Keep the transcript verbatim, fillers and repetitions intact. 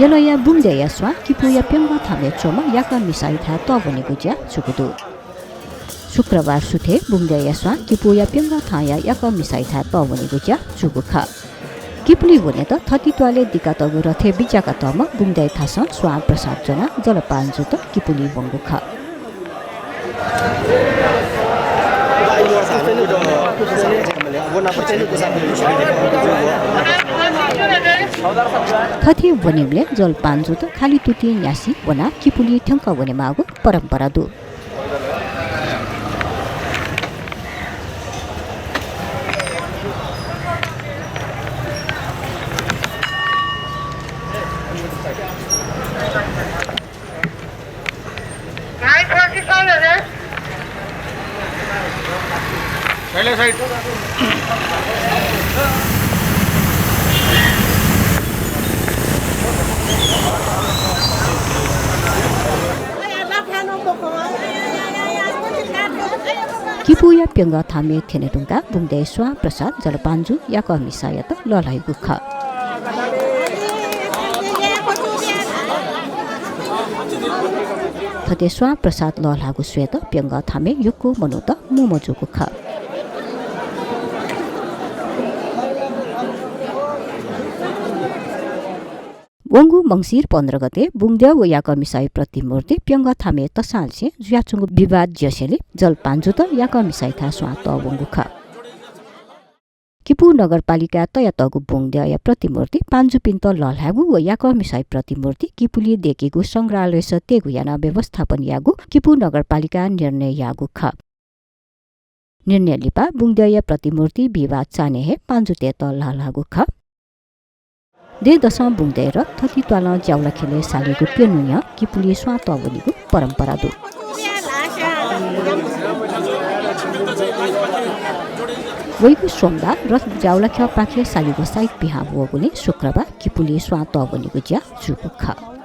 यलया बुंगद्यःया स्वां किपूया प्यंगः थामय् च्वंम्ह याकः मिसायाथाय् तःवनेगु ज्या जूगु दु। शुक्रबार सुथय् बुंगद्यःया स्वां किपूया प्यंगः थामया याकः मिसायाथाय् तःवनेगु ज्या जूगु खः। किपुली वनेत थति त्वालय् दिकातःगु रथय् बिज्याकातःम्ह बुंगद्यः थासं स्वां प्रसाद ज्वनाः जलपान जूत किपुली वंगु खः। थथे वनेबलय् जलपान जूत खालि तुतिं न्यासि वनाः किपुली थ्यंकः वनेमाःगु परम्परा दु। किपूया प्यंगः थामय् थ्यने धुंकाः बुंगद्यः स्वां प्रसाद जलपान जूगु याकः मिसायात लःल्हाइगु खः। थथे स्वां प्रसाद लःल्हाःगु स्वयेत प्यंगः थामय् यक्व मनूत मुमजूगु खः। वंगु मंसिर पन्ध्र गते बुंगद्यः व याकः मिसाया प्रतिमूर्ति प्यंगः थामय् तःसांनिसें जुयाच्वंगु विवाद ज्यसेंलि जलपान जूत याकः मिसायाथाय् स्वां तःवंगु खः। किपू नगरपालिकां तयातःगु बुंगद्यःया प्रतिमूर्ति पाँजुपिन्त लःल्हायेगु व याकः मिसाया प्रतिमूर्ति किपुली दय्केगु संग्रहालयस तयेगु यानाः व्यवस्थापन याःगु किपू नगरपालिकां निर्णय याःगु खः। निर्णय लिपा बुंगद्यःया प्रतिमूर्ति विवाद चान्हय् हे पाँजुतय्त लःल्हाःगु खः। दँय्दसं बुंगद्यः रथ थति त्वालं ज्याउलाख्यलय् सालीगु प्यन्हु न्ह्यः किपुली स्वां तःवनीगु परम्परा दु। वइगु सोमबार रथ ज्याउलाख्यःपाखे सालीगु साइत पिहां वःगुलिं शुक्रबार किपुली स्वां तःवनीगु ज्या जूगु खः।